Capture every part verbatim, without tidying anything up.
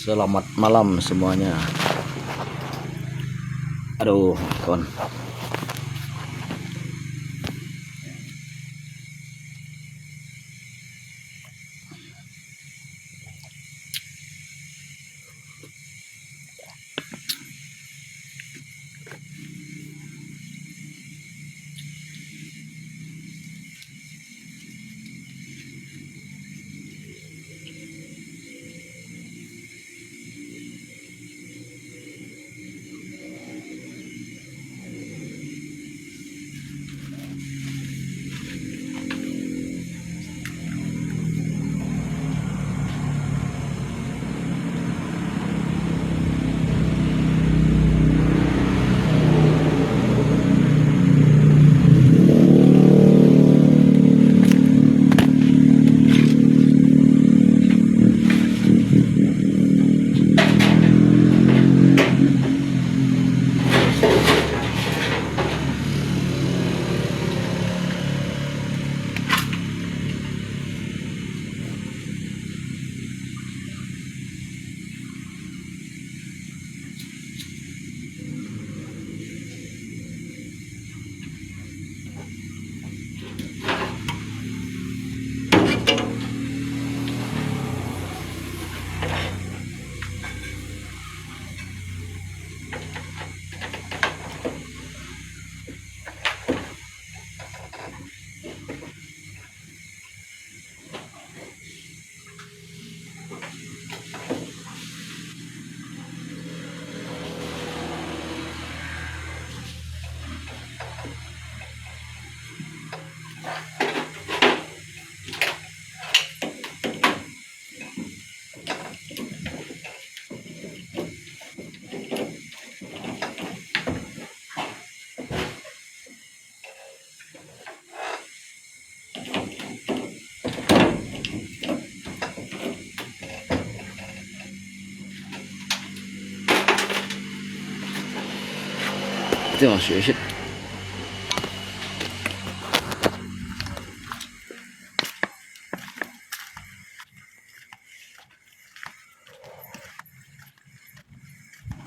Selamat malam semuanya. Aduh, kawan.这样学一下。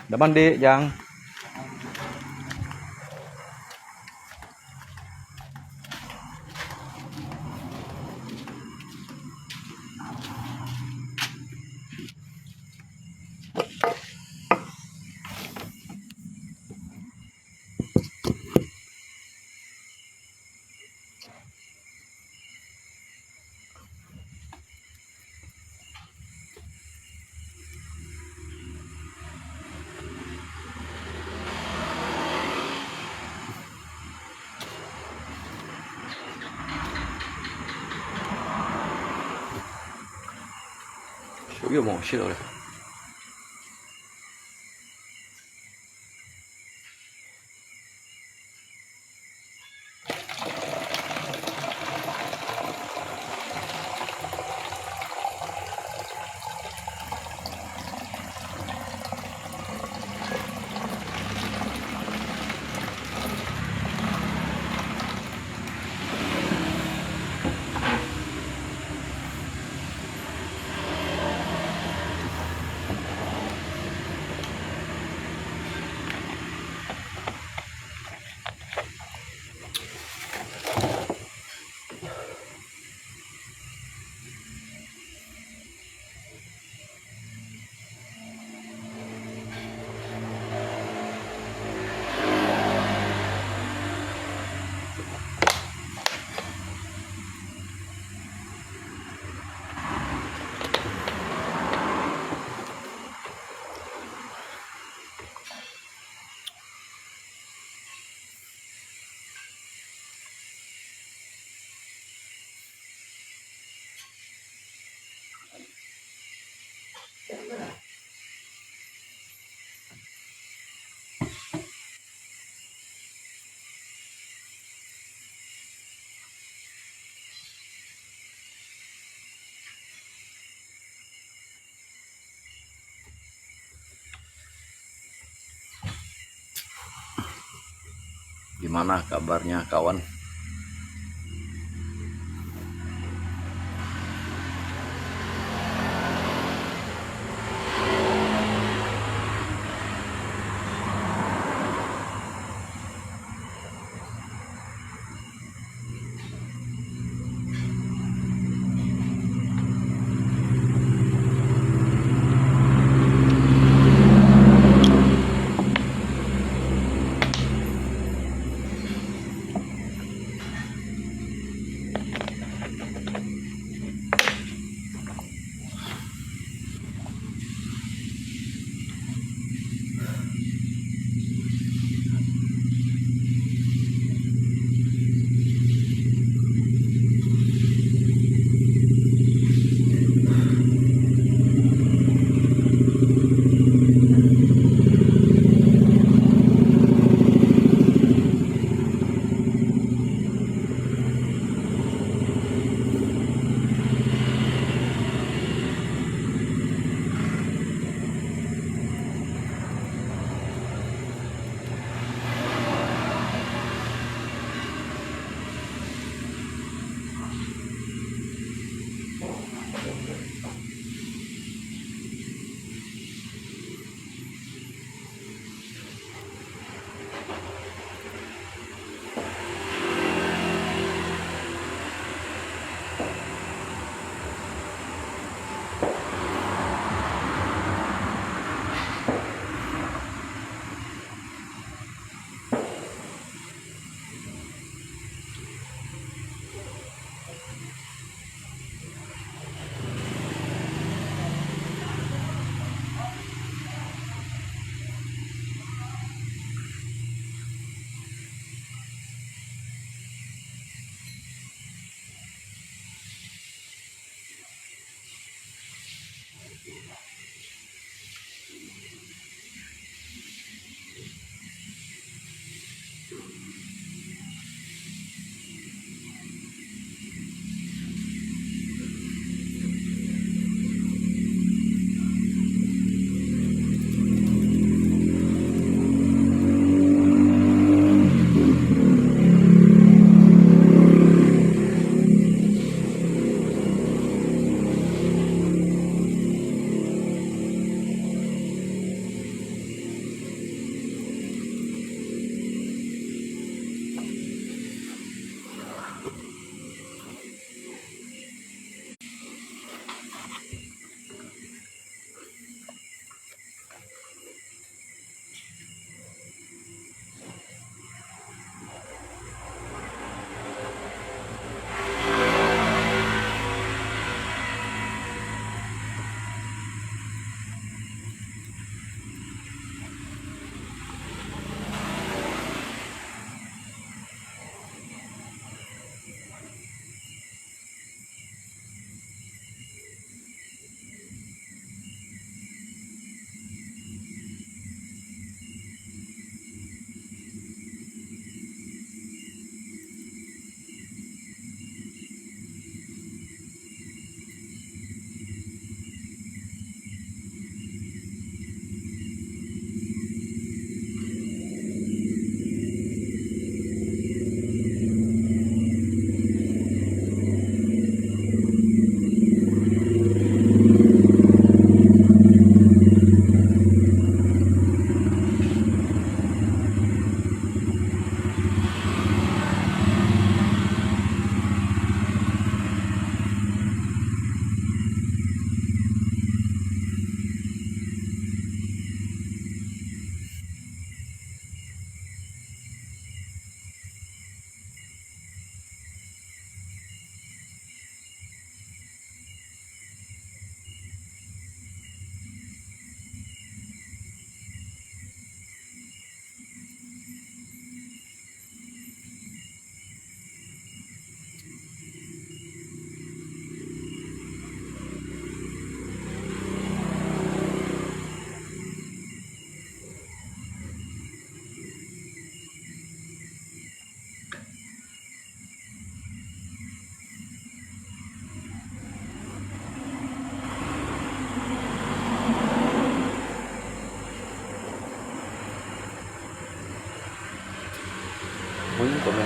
Dah mandi, Jang.手又毛细了嘞。 Gimana kabarnya, kawan?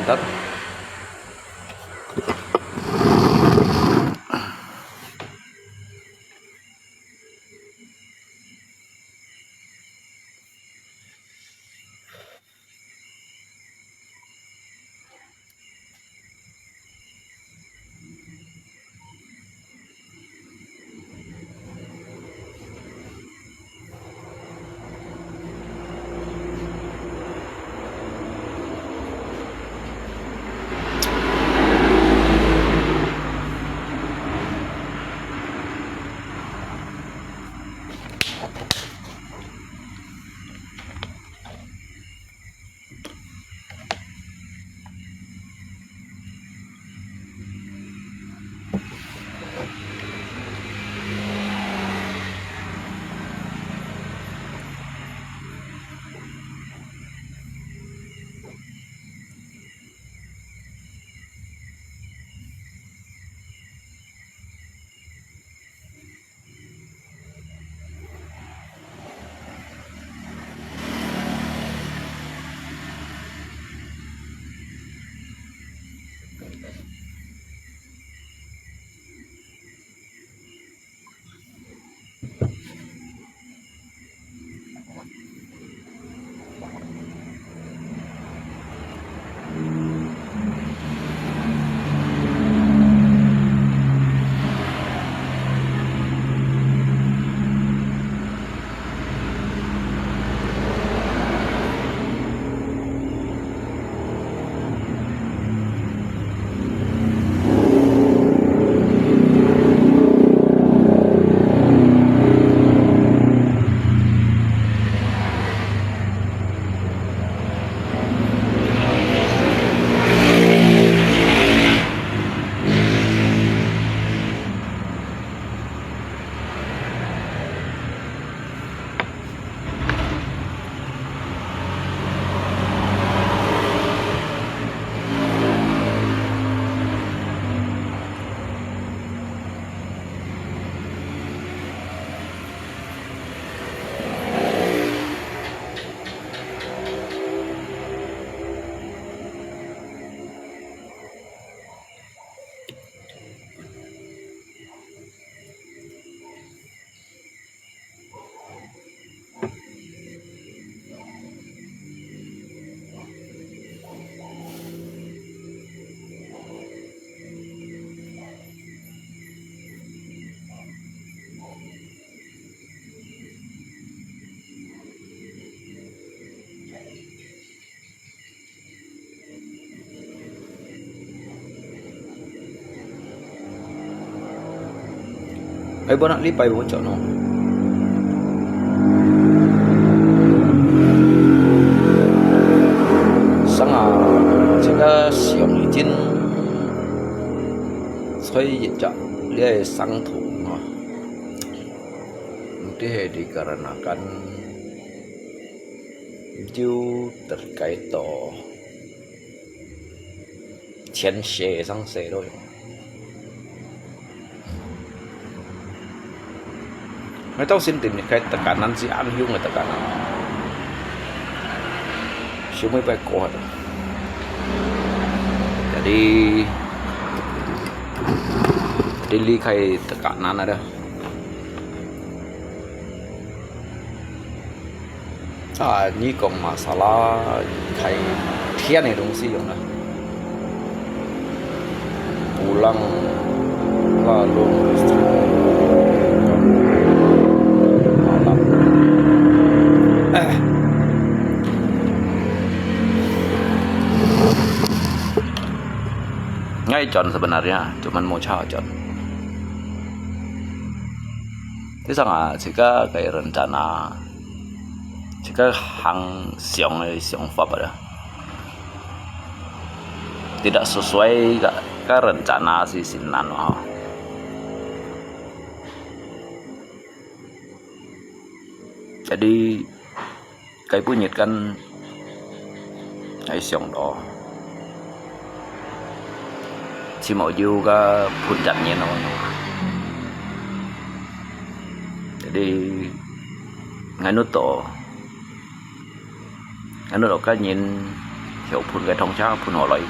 得。Ai, buat nak lipai bocor no. Sang啊，這个相已經吹一隻，這个上頭啊，mesti dikarenakan就terkait to Chén xe sang xe thôi. Ngai tau sin tin kai tekanan si an hiung ngai tekanan. Siu mai pai ko hat. Jadi, jadi li kai tekanan ada. 啊，你講masalah開天个東西用啦，pulang lalu malam。哎，ngai John sebenarnya, cuman mau cakap John. Tapi sangat, jika kayak rencana 自家行想个想法啊，tidak sesuai ka, ka rencana si sinan ho. Jadi, kai punyit kan ai siang to. Chim au jiu ka phun jat nyen no. Jadi, nganut to. Nganut to ka nyen 有噴个通常噴好來。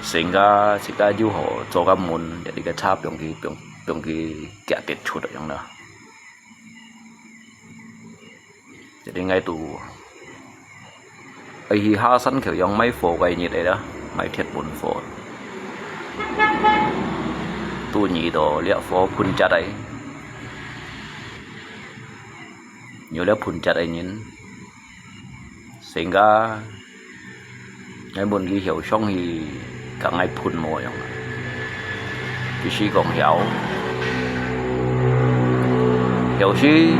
成个自家又好做个門，一个插放佢，放，放佢夾跌出來樣啦。一个愛堵，愛去下山口樣買火个日仔啦，買鐵門火。堵你到烈火噴隻仔，有了噴隻个人。 成个，𠊎問佢曉上去，甲𠊎噴無樣。佢係講曉，曉時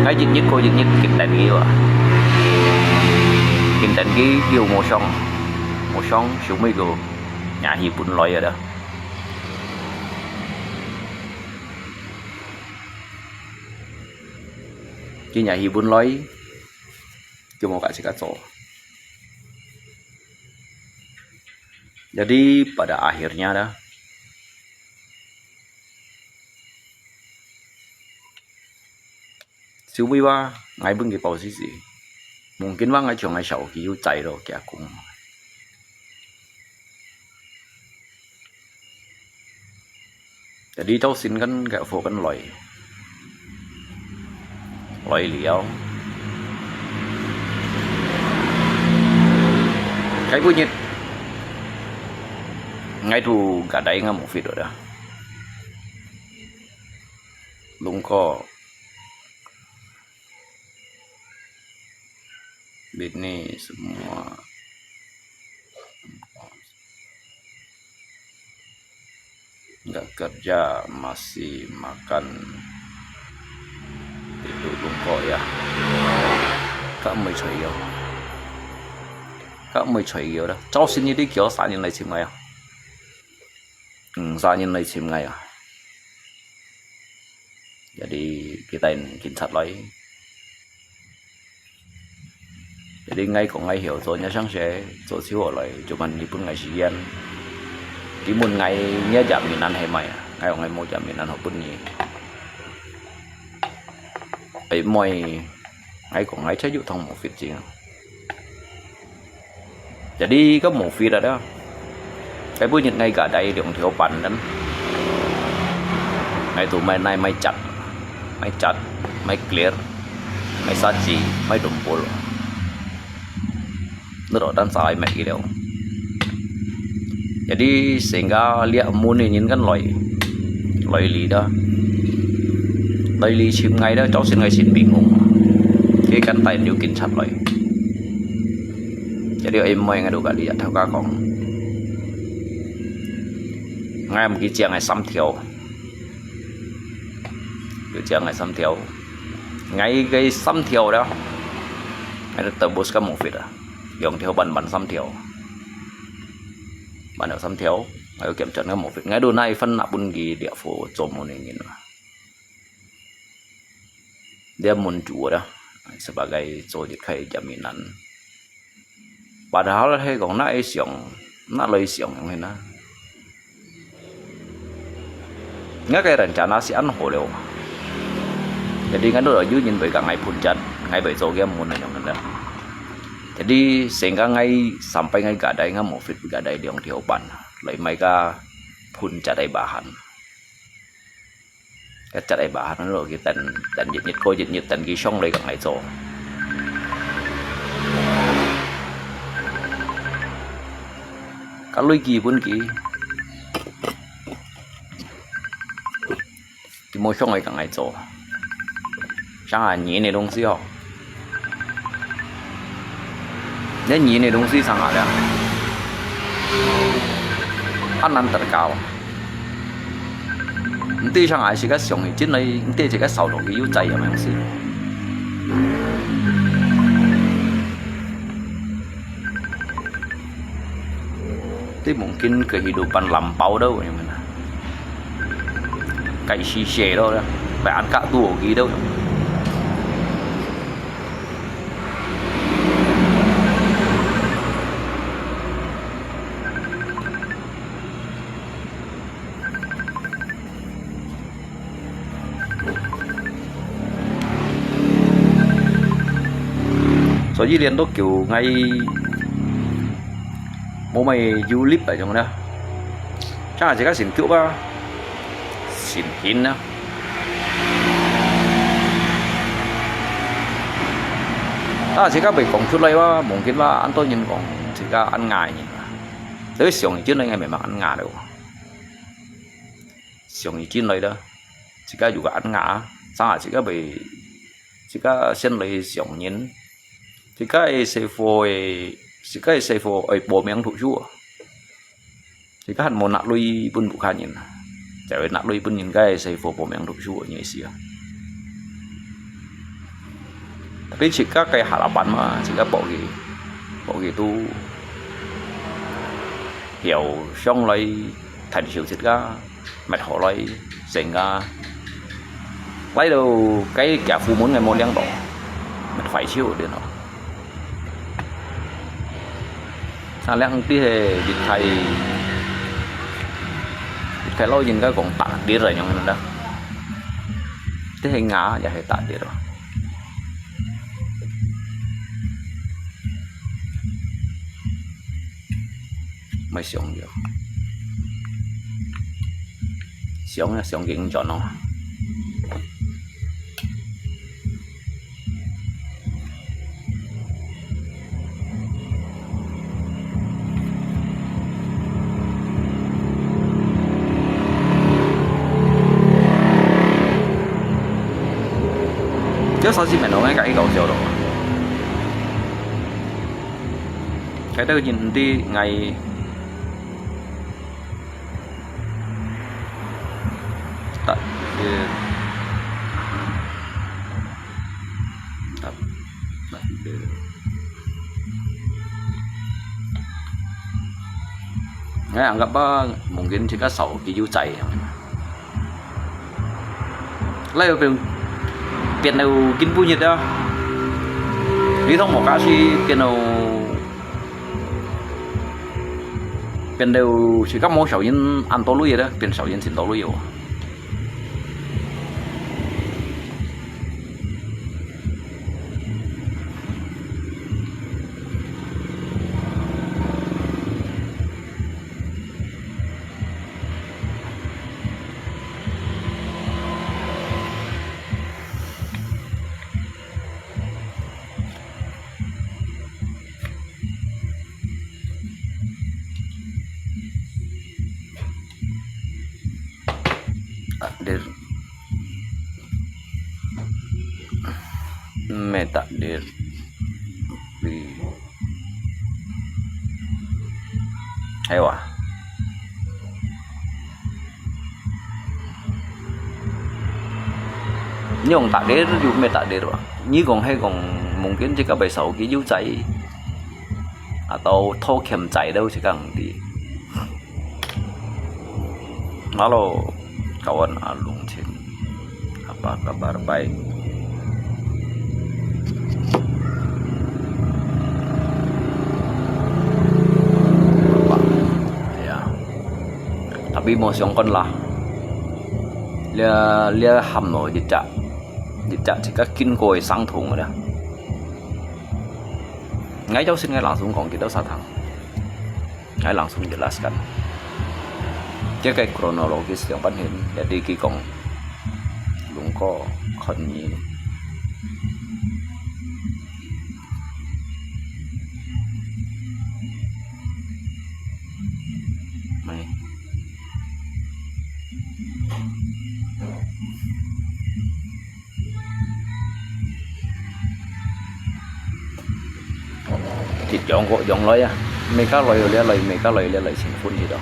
，𠊎一日過一日緊等佢啊，緊等佢又無上，無上，收尾个，也係本來个啦。佢也係本來。 佢無甲自家做。Jadi pada akhirnya dah，收尾話，𠊎分佢包死死。Mungkin話𠊎像𠊎小佢又栽咯，佢阿公。 Jadi朝晨間个火間來，來了，該本日，𠊎都gak帶𠊎無fit了。龍哥， Bini semua nggak kerja, masih makan, tidur bungkuk ya. Kak mui choi yo. Kak mui choi yo dah. Chau sini di kio sa nyin lai chim ngai ya. 嗯，三人來尋𠊎啊。Jadi佢帶警察來。Jadi𠊎講𠊎曉做若上學，做就好來，就問你分𠊎時間。佢問𠊎若jaminan係無啊？𠊎講𠊎無jaminan好分你。哎，妹，𠊎講𠊎才有通無fit精。 Jadi kau movie ada. Kau pun nyet ngai gadai liong thio pan kan. Ngai tu mai nai mai chat. Mai chat, mai clear, mai saji, mai dumpul. Nero dan sai mai ileo. Jadi sehingga liak muni nyin kan loi. Loi li dah. Loi li chim ngai dah, chau sin ngai sin bingung. Kê kan tai liu kin chat loi. Jadi oi moi ngai du ka li thau ka kong. Ngai am ki chiang ngai sam thiau. Ki chiang ngai sam thiau. Ngai gai sam thiau dah. Ngai dah tebus ka movie dah. Yong thiau ban ban sam thiau. Ban thiau sam thiau. Ngai kiam chan ka movie. Ngai du nai fan nak pun ki dia fo chom mo ning in. Dia mun ju dah. Sebagai cho jit khai jaminan. Padahal he kong na e siang, na loi siang yong he na. Nga kay ran chana si an ho leo. Jadi ngan do yu nyin bai ka ngai phun chat, ngai bai cho kia mun na yong na. Jadi sehingga ngai sampai ngai gadai nga mo fit gadai liong thio pan. Loi mai ka phun chat ai bahan. Ka chat ai bahan lo ki tan tan yit nyit ko yit nyit tan ki shong loi ka ngai cho. Ka lui ki pun ki. Ki mo shong loi ka ngai cho. Shang a nyi ne dong si ho. Ne nyi ne dong si shang a le. An nan ter kao. Nti shang a si ka shong i chin loi nti si ka sao lo ki yu zai ya mang si. Ti mungkin kehidupan lampau dah, yang mana? Kai si se dah, bai an ka tu ki dah. 所以練到久，𠊎無麼有力啊，種呢。像自家心急啊，心驚啊。啊，自家會講出來哇，mungkin哇，恁多人講自家恁硬个人啊。所以上一進來，𠊎慢慢恁硬了。上一進來了，自家有个恁硬，生下自家會，自家先來上人。 自家个細貨个，自家个細貨愛報名讀書啊。自家還無拿鐳分屋下人啊，就愛拿鐳分人家个細貨報名讀書啊，你意思啊？Tapi自家个下老闆嘛，自家報佢，報佢都曉上來 趁手節啊，搣好來，成啊，來到該家戶門个無領到，搣壞手个咯。啊，領啲係一開，一開老人家講打跌來樣个啦，啲係牙也係打跌咯。 毋係上了，上啊，上緊轉咯。這手機面同𠊎搞笑咯。 該兜人毋知𠊎打，呃，打，打，呃，𠊎anggap啊，mungkin自家手機有災樣。 來變，變到今晡日啊，你同我假使變到，變到自家無小人恁多鐳个，變小人真多鐳哦。 Takdir. Meh takdir. Hay哇。你用takdir又meh takdir哇？你講係講mungkin自家个手機有災，atau偷欠債了自家毋知。Hello，kawan Alung Chin. Apa kabar? Baik. Apa? Ya. Tapi無相干啦。這，這喊咯，一隻，一隻自家經過个傷痛个啦。𠊎有時𠊎langsung講幾多儕聽。 Ay langsung jelaskan. Kaya kay kronologis yang panhin, jadi kikong lungko kon ni. May. Thịt dọn gọn dọn lơi à. Mê cá lơi lê lơi, mê cá lơi lê lơi xin phun gì đó.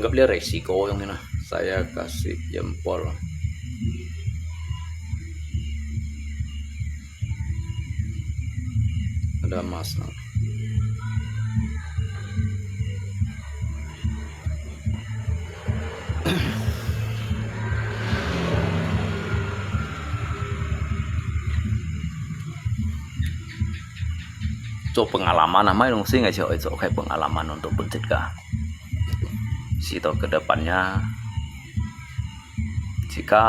Anggap dia resiko yang ini lah. Saya kasih jempol. Ada emas nah. 做 pengalaman啊，買東西應該就愛做開 pengalaman untuk 分自家。Situ ke depannya, jika,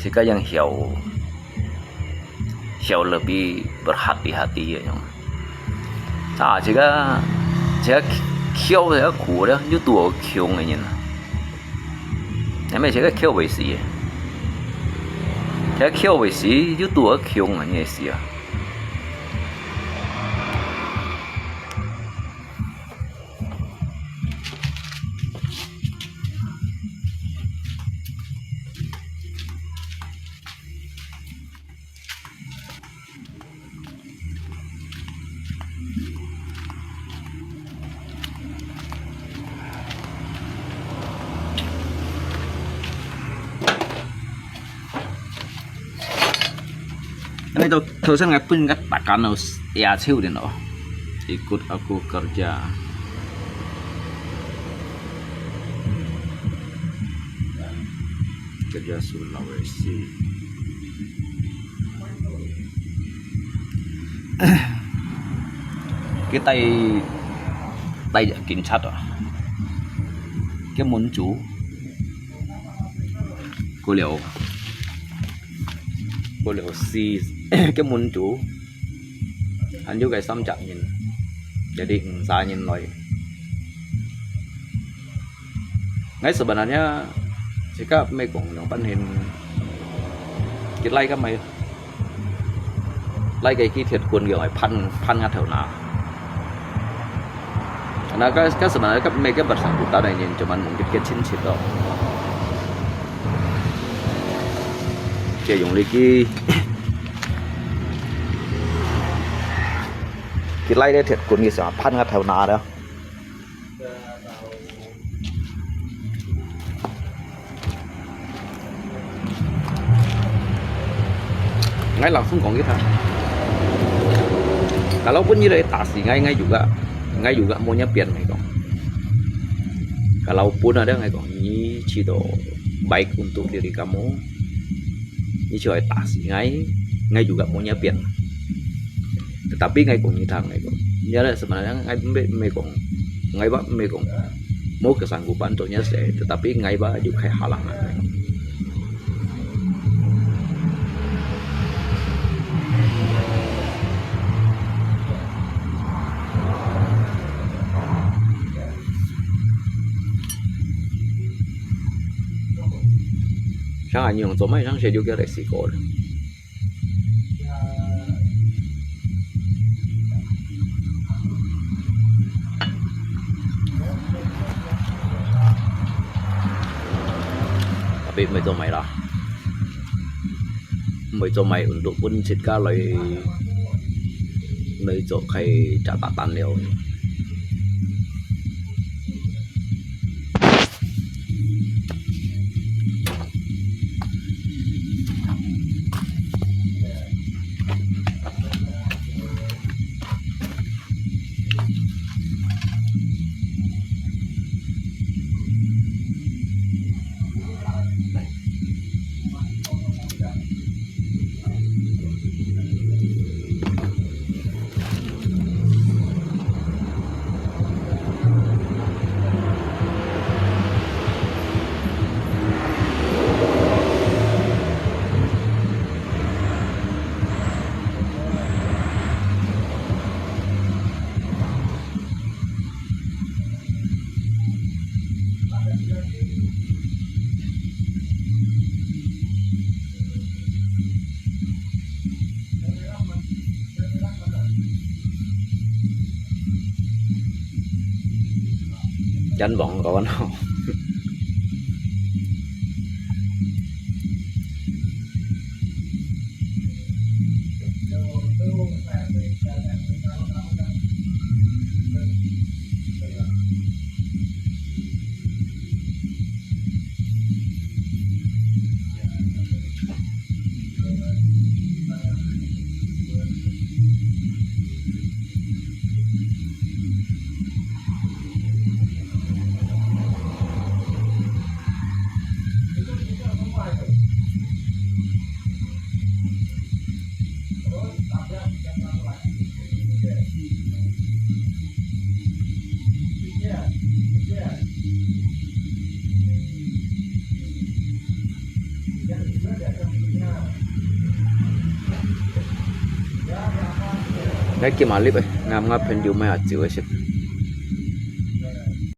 jika yang 曉，曉 lebih berhati-hati ya yang. Ah, jika, jika 巧，jika 苦的，又多窮的人。 Namanya cakap 巧會死，cakap 巧會死，又多窮啊，你死啊。 Ini tu, tu saya ngai pun kat takan us ya ciu din loh. Ikut aku kerja. Kerja Sulawesi. Cái tay, tay chân sát à? Cái muốn chủ. Cô liu, cô liu si cái muốn chủ. Anh chú cái xăm chặt nhìn. Jadi xa nhìn lòi. Ngai sebenarnya, jika mei kong yang pan hin, kit lai ka mei, lai ka ki thiet kun yang ai pan, pan ngat thau na. Na ka, ka sebenarnya ka mei ka bersangkutan ai nyen cuman mungkin ke chin chin to. Ke yung liki, kit lai de thiet kun ki sa pan ngat thau na da. Ngai langsung kong kita. Kalaupun ni lagi tasi ngai, ngai juga, ngai juga maunya pian ngai kong. Kalaupun ada ngai kong, ni cito baik untuk diri kamu. Ni cito tasi ngai, ngai juga maunya pian. Tetapi ngai kong ni thang ngai kong. Ni ada sebenarnya ngai mei, mei kong, ngai ba mei kong. Mau kesanggupan tuh nya se, tetapi ngai ba ju khai halangan. 像恁樣做，乜像寫就叫來試過了。Tapi 毋會做賣啦，毋會做賣，untuk分自家來，來做開catatan了。 Chắn bóng có văn phòng. 來，今日入去，𠊎，𠊎朋友買下酒个先。